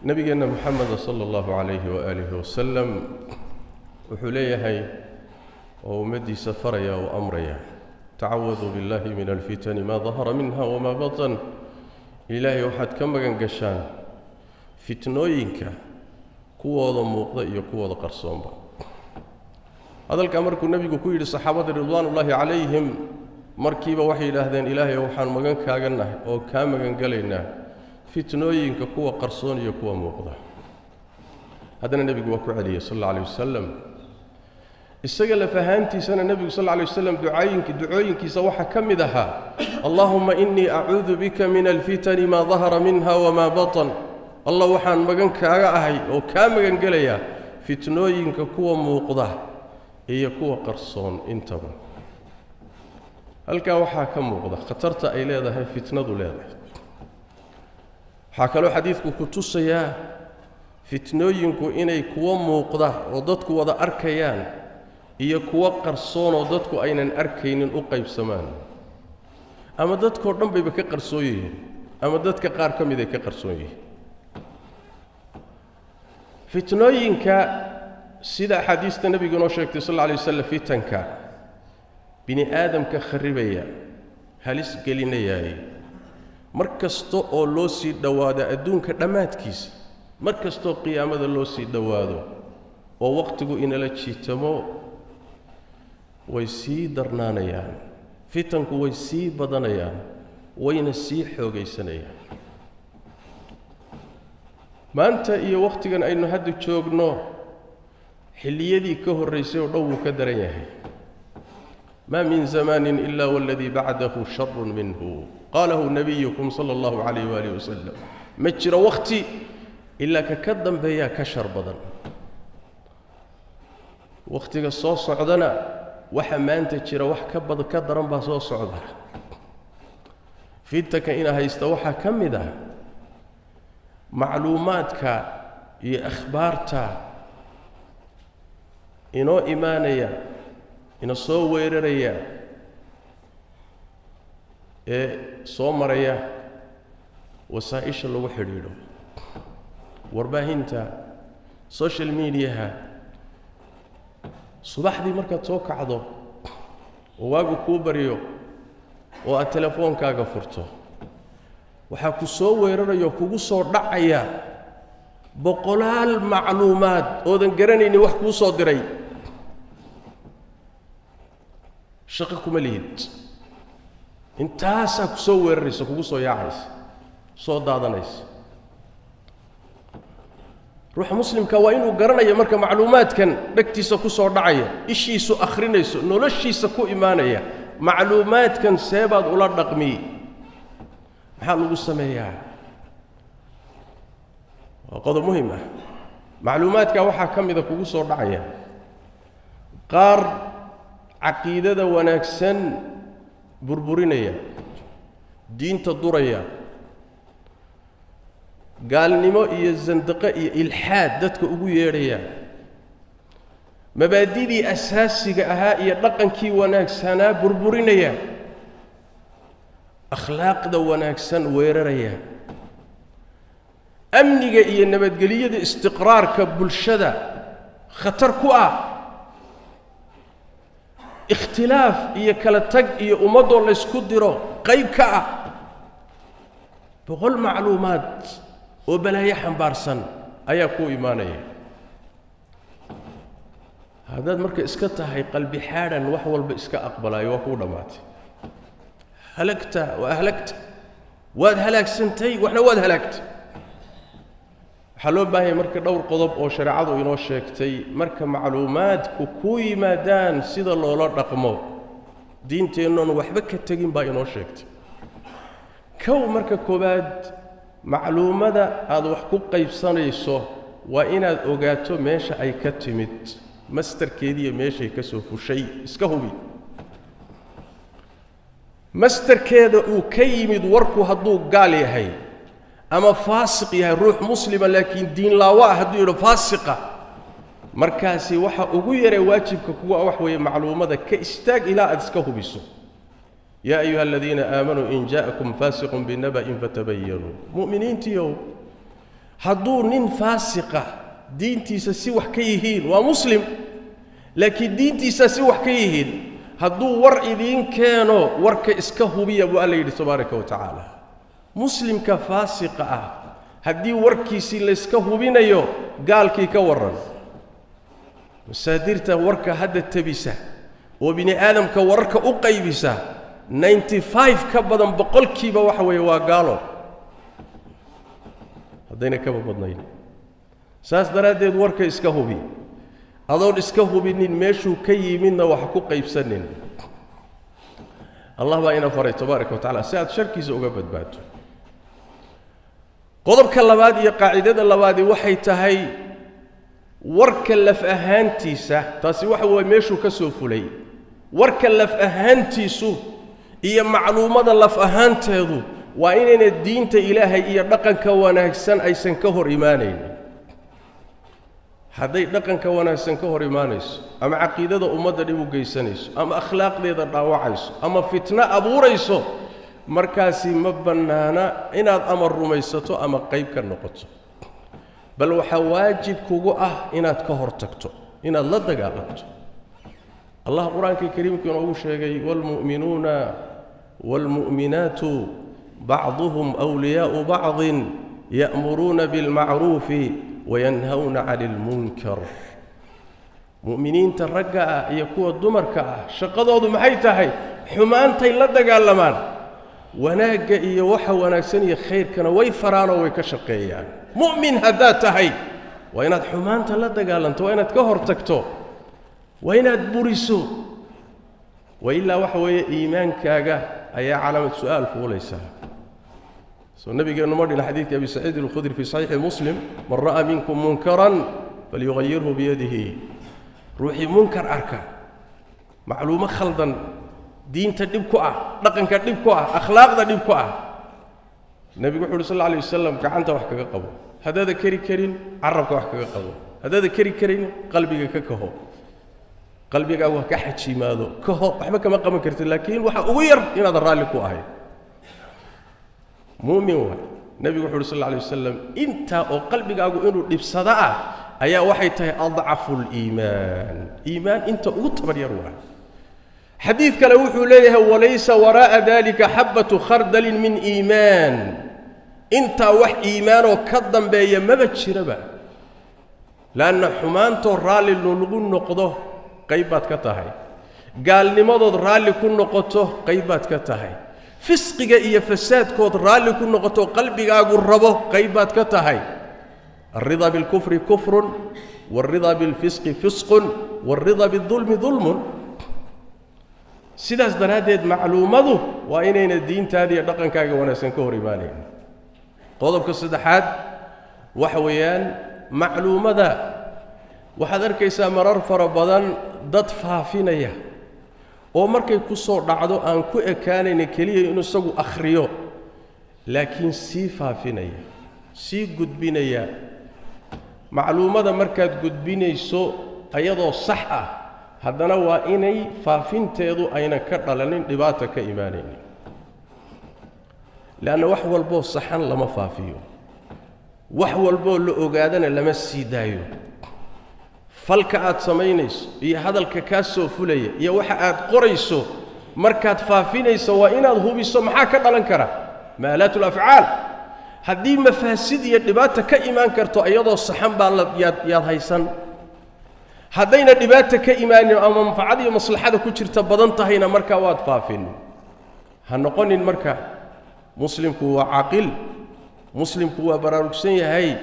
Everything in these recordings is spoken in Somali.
Nabigeenna Moxameda sala allahu calayhi waaalihi wasalam wuxuu leeyahay oo ummaddiisa faraya oo amraya: tacawaduu billahi min alfitani maa dahara minha wamaa batan. Ilaahay waxaad ka magan gashaan fitnooyinka, kuwooda muuqda iyo kuwooda qarsoonba. Hadalkaa markuu nebigu ku yidhi, saxaabada ridwaanullaahi calayhim markiiba waxay yidhaahdeen: "Ilaahay waxaan magan kaaga nahay oo kaa magan gelaynaa fitnooyinka, kuwa qarsoon iyo kuwa muuqda." Haddana nebigu waa ku celiyey sal alla alay wasalam. Isaga laf ahaantiisana nebigu sal alla alay waslam ducooyinkiisa waxaa ka mid ahaa: "Allaahuma innii acuudu bika min alfitani maa dahara minha wamaa batan." Allah, waxaan magan kaaga ahay oo kaa magan gelayaa fitnooyinka, kuwa muuqda iyo kuwa qarsoon intaba. Halkaa waxaa ka muuqda khatarta ay leedahay fitnadu leedahay. Waxaa kaloo xadiidku ku tusayaa fitnooyinku inay kuwo muuqda oo dadku wada arkayaan iyo kuwo qarsoonoo dadku aynan arkaynin u qaybsamaan, ama dadkoo dhan bayba ka qarsoon yihiin, ama dadka qaar ka mid ay ka qarsoon yihiin. Fitnooyinka, sida axaadiista nebigu inoo sheegtay sal alla alay waslam, fitanka bini aadamka kharribaya, halis gelinayaay, mar kasta oo loo sii dhowaado adduunka dhammaadkiisa, mar kastoo qiyaamada loo sii dhowaado oo waqtigu inala jiitamo, way sii darnaanayaan fitanku, way sii badanayaan, wayna sii xoogaysanayaan. Maanta iyo wakhtigan aynu hadda joogno, xilliyadii ka horraysay oo dhan wuu ka daran yahay. Maa min zamaanin ila waladii bacdahu sharun minhu, qaalahu nabiyukum sala allahu calayh waaalih wasalam. Ma jiro wakhti ilaa ka ka dambeeyaa ka shar badan. Wakhtiga soo socdana waxa maanta jira wax ka bad ka daran baa soo socda. Fitanka ina haysta waxaa ka mid ah macluumaadka iyo akhbaarta inoo imaanaya, ina soo weeraraya, ee soo maraya wasaa'isha lagu xidhiidho, warbaahinta, social mediaha. Subaxdii markaad soo kacdo oo waagu kuu baryo oo aad telefoonkaaga furto, waxaa ku soo weeraraya oo kugu soo dhacaya boqolaal macluumaad oodan garanaynin wax kuu soo diray. Shaqo kuma lihid, intaasaa ku soo weeraraysa, kugu soo yaacaysa, soo daadanaysa. Ruuxa muslimka waa inuu garanayo marka macluumaadkan dhegtiisa ku soo dhacaya, ishiisu akhrinayso, noloshiisa ku imaanaya, macluumaadkan seebaad ula dhaqmi, maxaa lagu sameeyaa? Waa qodob muhim ah. Macluumaadka waxaa ka mida kugu soo dhacaya qaar caqiidada wanaagsan burburinaya, diinta duraya, gaalnimo iyo sandaqe iyo ilxaad dadka ugu yeedhaya, mabaadidii asaasiga ahaa iyo dhaqankii wanaagsanaa burburinaya, akhlaaqda wanaagsan weeraraya, amniga iyo nabadgelyada, istiqraarka bulshada khatar ku ah, ikhtilaaf iyo kala tag iyo ummaddoo laysku diro qayb ka ah. 100 macluumaad oo balaayo xambaarsan ayaa kuu imaanaya. Haddaad marka iska tahay qalbi xaadhan, wax walba iska aqbalaayo, waa kuu dhammaatay. Halagta waa ahlagta, waad halaagsantay, waxna waad halaagtay. Waxaa loo baahanya marka dhowr qodob oo shareecadu inoo sheegtay marka macluumaadku ku yimaadaan sida loola dhaqmo. Diinteennoon waxba ka tegin baa inoo sheegtay. Kow, marka koowaad, macluumada aad wax ku qaybsanayso waa inaad ogaato meesha ay ka timid, mastarkeediiyo meeshay ka soo fushay. Iska hubi mastarkeeda uu ka yimid warku. Hadduu gaal yahay ama faasiq yahay, ruux muslima laakiin diin laawa ah hadduu yidho, faasiqa, markaasi waxa ugu yaree waajibka kuwa wax weeye macluumada ka istaag ilaa aad iska hubiso. Yaa ayuha aladiina aamanuu in jaa'akum faasiqun binaba'in fatabayanuu. Mu'miniintiiow, Hadduu nin faasiqa diintiisa si wax ka yihiin, waa muslim laakiin diintiisa si wax ka yihiin, hadduu war idiin keeno, warka iska hubiya buu Alla yidhi tabaaraka wa tacaala. Muslimka faasiqa ah haddii warkiisii layska hubinayo, gaalkii ka warran? Masaadirta warka hadda tabisa oo bini aadamka wararka u qaybisa, 95 ka badan boqolkiiba waxa weeye waa gaalo, haddayna kaba badnayn. Saas daraaddeed warka iska hubi. Adoon iska hubinin meeshuu ka yimidna wax ku qaybsanin. Allah baa ina faray tabaaraka wa tacala si aad sharkiisa uga badbaado. Qodobka labaad iyo qaacidada labaadi waxay tahay warka laf ahaantiisa. Taasi waxa weeye meeshuu ka soo fulay. Warka laf ahaantiisu iyo macluumada laf ahaanteedu waa inayna diinta Ilaahay iyo dhaqanka wanaagsan aysan ka hor imaanaynin. Hadday dhaqanka wanaagsan ka hor imaanayso, ama caqiidada ummadda dhib u geysanayso, ama akhlaaqdeeda dhaawacayso, ama fitno abuurayso, markaasi ma bannaana inaad ama rumaysato ama qayb ka noqoto, bal waxaa waajib kugu ah inaad ka hor tagto, inaad la dagaalanto. Allah Qur-aanka kariimka inoogu sheegay: "Waalmu'minuuna waalmu'minaatu bacduhum wliyaa'u bacdin ya'muruuna bilmacruufi wayanhawna cani ilmunkar." Mu'miniinta ragga ah iyo kuwa dumarka ah shaqadoodu maxay tahay? Xumaantay la dagaalamaan, wanaagga iyo waxa wanaagsan iyo khayrkana way faraanoo way ka shaqeeyaan. Mu'min haddaad tahay, waa inaad xumaanta la dagaalanto, waa inaad ka hor tagto, waa inaad buriso. Wa ilaa waxa weeye iimaankaaga ayaa calaamad su-aal fuulaysaa. Soo nabigeennu ma dhina xadiidka Abi Saciid Alkhudri fii saxiixi Muslim: "Man ra'aa minkum munkaran falyugayirhu biyadihi"? Ruuxii munkar arka, macluumo khaldan, diinta dhib ku ah, dhaqanka dhib ku ah, akhlaaqda dhib ku ah, nebigu wuxu uhi sal alla alay wasalam: "Gacanta wax kaga qabo. Haddaada keri karin, carabka wax kaga qabo. Haddaada keri karin, qalbiga ka kaho, qalbigaagu ha ka xajiimaado, kaho." Waxba kama qaban kartid, laakiin waxa ugu yar inaadan raalli ku ahayn. Muumin waay. Nebigu wuxu uhi sal alla alay wasalam: "Intaa oo qalbigaagu inuu dhibsado ah ayaa waxay tahay adcafu liimaan, iimaan inta ugu tabar yar waay." Xadiid kale wuxuu leeyahay: "Walaysa waraa'a dalika xabbatu khardalin min iimaan." Intaa wax iimaanoo ka dambeeya maba jiraba, leanna xumaantoo raalli lagu noqdo qayb baad ka tahay, gaalnimadood raalli ku noqoto qayb baad ka tahay, fisqiga iyo fasaadkood raalli ku noqoto qalbigaagu rabo qayb baad ka tahay. الرضا بالكفر كفر، والرضا بالفسق فسق، والرضا بالظلم ظلم. Sidaas daraaddeed macluumadu waa inayna diintaada iyo dhaqankaaga wanaagsan ka hor imaanayn. Qodobka saddexaad waxa weeyaan macluumada waxaad arkaysaa marar fara badan dad faafinaya oo markay ku soo dhacdo aan ku ekaanayna keliya inuu isagu akhriyo, laakiin sii faafinaya, sii gudbinaya. Macluumada markaad gudbinayso ayadoo sax ah, haddana waa inay faafinteedu ayna ka dhalanin dhibaata ka imaanaynin, leanna wax walboo saxan lama faafiyo, wax walboo la ogaadana lama sii daayo. Falka aad samaynayso iyo hadalka kaa soo fulaya iyo waxa aad qorayso markaad faafinayso, waa inaad hubiso maxaa ka dhalan kara, maalaat alafcaal. Haddii mafaasid iyo dhibaata ka imaan karto, iyadoo saxan baa la yaad yaad haysan. Haddayna dhibaata ka imaanin ama manfacada iyo maslaxada ku jirta badan tahayna, markaa waad faafin. Ha noqonin marka. Muslimku waa caaqil, muslimku waa baraarugsan yahay,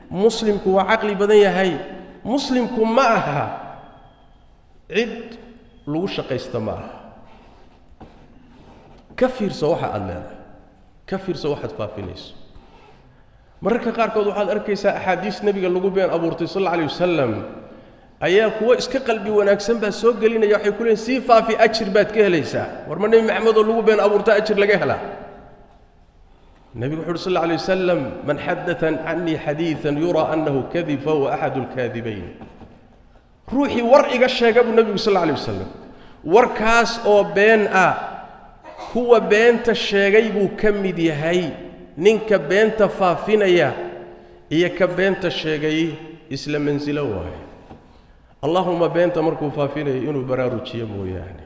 muslimku waa caqli badan yahay. Muslimku ma aha cid lagu shaqaysta, ma aha. Ka fiirso waxa aada leedahay, ka fiirso waxaad faafinayso. Mararka qaarkood waxaad arkaysaa axaadiis nebiga lagu been abuurtay sal alla alay wasalam ayaa kuwo iska qalbi wanaagsan baa soo gelinaya. Waxay ku leeyiin: "Sii faafi, ajir baad ka helaysaa." War, ma Nebi Maxamed oo lagu been abuurta ajir laga helaa? Nebigu wuxu uhi sal alla alay wasalam: "Man xadaa canii xadiidan yuraa annahu kadib fahuwa axadu alkaadibayn." Ruuxii war iga sheega, buu nebigu sal alla alay wasalam, warkaas oo been ah, kuwa beenta sheegay buu ka mid yahay. Ninka beenta faafinaya Iyo ka beenta sheegay isla mansilo waaye. Allahuma beenta markuu faafinayo inuu baraarujiyo mooyaane.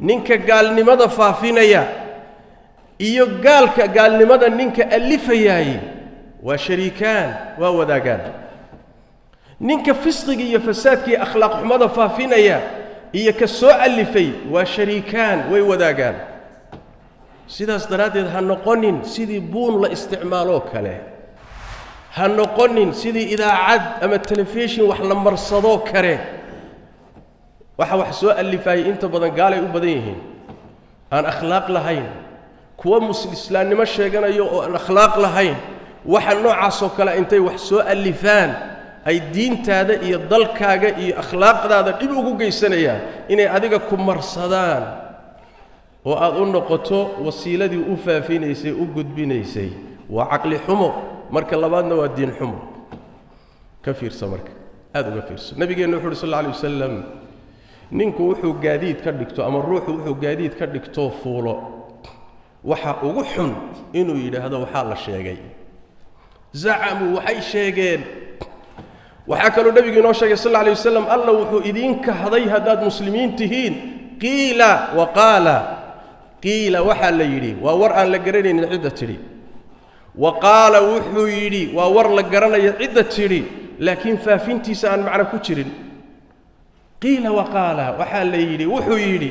Ninka gaalnimada faafinaya iyo gaalka gaalnimada ninka alifayaay waa shariikaan, waa wadaagaan. Ninka fisqiga iyo fasaadka iyo akhlaaq xumada faafinaya iyo ka soo alifay waa shariikaan, way wadaagaan. Sidaas daraaddeed ha noqonin sidii buun la isticmaaloo kale, ha noqonin sidii idaacad ama telefishin wax la marsadoo kale. Waxa wax soo alifaayay inta badan gaalay u badan yihiin aan akhlaaq lahayn, kuwa islaamnimo sheeganayo oo aan akhlaaq lahayn. Waxa noocaasoo kale intay wax soo alifaan ay diintaada iyo dalkaaga iyo akhlaaqdaada dhib ugu geysanayaan, inay adiga ku marsadaan oo aad u noqoto wasiiladii u faafinaysay, u gudbinaysay, waa caqli xumo. Marka labaadna waa diin xumo. Ka fiirsa marka, aada uga fiirso. Nabigeennu wuxu uhi sal alla alay wasalam, ninku wuxuu gaadiid ka dhigto ama ruuxu wuxuu gaadiid ka dhigtoo fuulo, waxa ugu xun inuu yidhaahdo waxaa la sheegay, zacamuu, waxay sheegeen. Waxaa kaloo nebigu inoo sheegay sal alla alay wasalam, alla wuxuu idiin kahday haddaad muslimiin tihiin qiila wa qaala. Qiila waxaa la yidhi waa war aan la garanaynin cidda tidhi, wa qaala wuxuu yidhi waa war la garanayo cidda tidhi, laakiin faafintiisa aan macno ku jirin. Qiila wa qaala, waxaa la yidhi, wuxuu yidhi,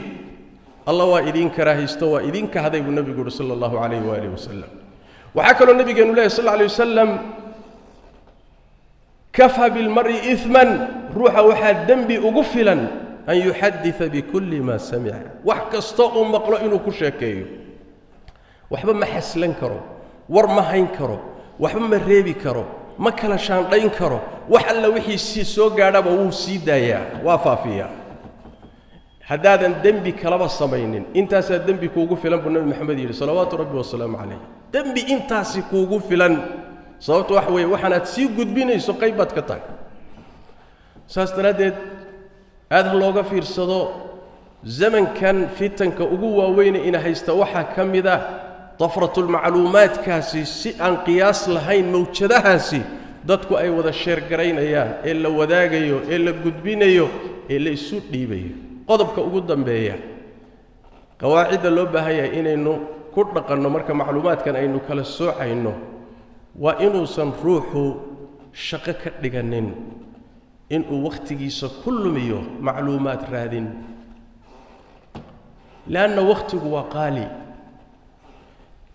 alla waa idiin karaahaysto, waa idiin kahday buu nebigu yuhi sala allahu calayhi waaalih wasalam. Waxaa kaloo nabigeenu lehy sal alla alay wasalam, kafaa bilmar'i iman, ruuxa waxaa dembi ugu filan an yuxadida bikulli maa samica, wax kastoo uu maqlo inuu ku sheekeeyo. Waxba ma xaslan karo, war ma hayn karo, waxba ma reebi karo, ma kala shaandhayn karo. Wax alla wixii si soo gaadhaba wuu sii daayaa, waa faafiyaa. Haddaadan dembi kalaba samaynin, intaasaa dembi kuugu filan buu Nebi Moxamed yidhi salawaatu rabbi wasalaamu calayh. Dembi intaasi kuugu filan. Sababto waxa weeye, waxaanaad sii gudbinayso qayb baad ka tahay. Saas daraaddeed aad ha looga fiirsado. Zamankan fitanka ugu waaweyne ina haysta waxaa ka mid ah dafratulmacluumaadkaasi si aan qiyaas lahayn, mawjadahaasi dadku ay wada sheergaraynayaan, ee la wadaagayo, ee la gudbinayo, ee la isu dhiibayo. Qodobka ugu dambeeya, qawaacidda loo baahan yahay inaynu ku dhaqanno marka macluumaadkan aynu kala soocayno, waa inuusan ruuxu shaqo ka dhiganin inuu wakhtigiisa ku lumiyo macluumaad raadin, leanna wakhtigu waa qaali.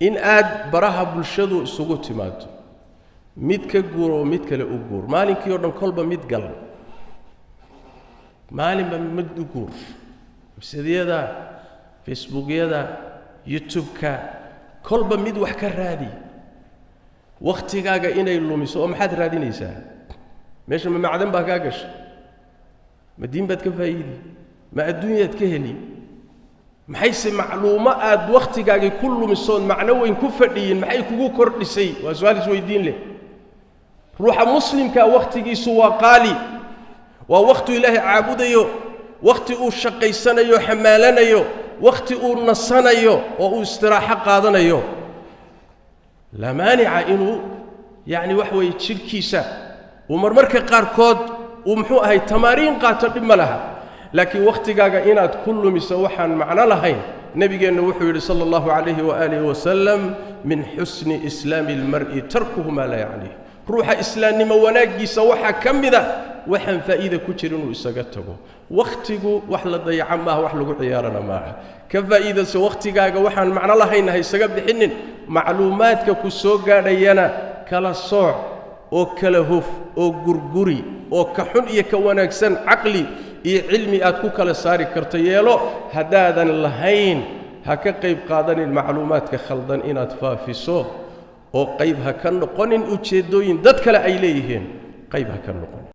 In aad baraha bulshadu isugu timaado, mid ka guur oo mid kale u guur, maalinkii oo dhan kolba mid gal, maalinba mid u guur, websiteyada, Facebookyada, YouTube-ka, kolba mid wax ka raadi, wakhtigaaga inay lumiso. Oo maxaad raadinaysaa? Meesha ma macdan baa kaa gashay? Ma diin baad ka faa'iidi? Ma adduunyaad ka heli? Maxayse macluumo aad wakhtigaagii ku lumisoon macno weyn ku fadhiyin maxay kugu kordhisay? Waa su-aal isweydiin leh. Ruuxa muslimkaa wakhtigiisu waa qaali. Waa wakhtiu Ilaahay caabudayo, wakhti uu shaqaysanayo, xamaalanayo, wakhti uu nasanayo oo uu istiraaxo qaadanayo. Laa maanica inuu yacni wax weeye jidhkiisa uu marmarka qaarkood uu muxuu ahay tamaariin qaato, dhib ma laha. Laakiin wakhtigaaga inaad ku lumiso waxaan macno lahayn, nebigeennu wuxuu yidhi sala allahu calayhi waaalihi wasalam, min xusni islaami almar'i tarkuhu maa laa yacniih. Ruuxa islaamnimo wanaaggiisa waxaa ka mida waxaan faa'iida ku jira inuu isaga tago. Wakhtigu wax la dayaca maaha, wax lagu ciyaarana maaha. Ka faa'iidayso wakhtigaaga, waxaan macno lahayn ha isaga bixinin. Macluumaadka ku soo gaadhayana kala sooc oo kala huf oo gurguri, oo ka xun iyo ka wanaagsan caqli iyo cilmi aad ku kala saari karto yeelo. Haddaadan lahayn, ha ka qayb qaadanin macluumaadka khaldan inaad faafiso, oo qayb ha ka noqonin ujeeddooyin dad kale ay leeyihiin, qayb ha ka noqonin.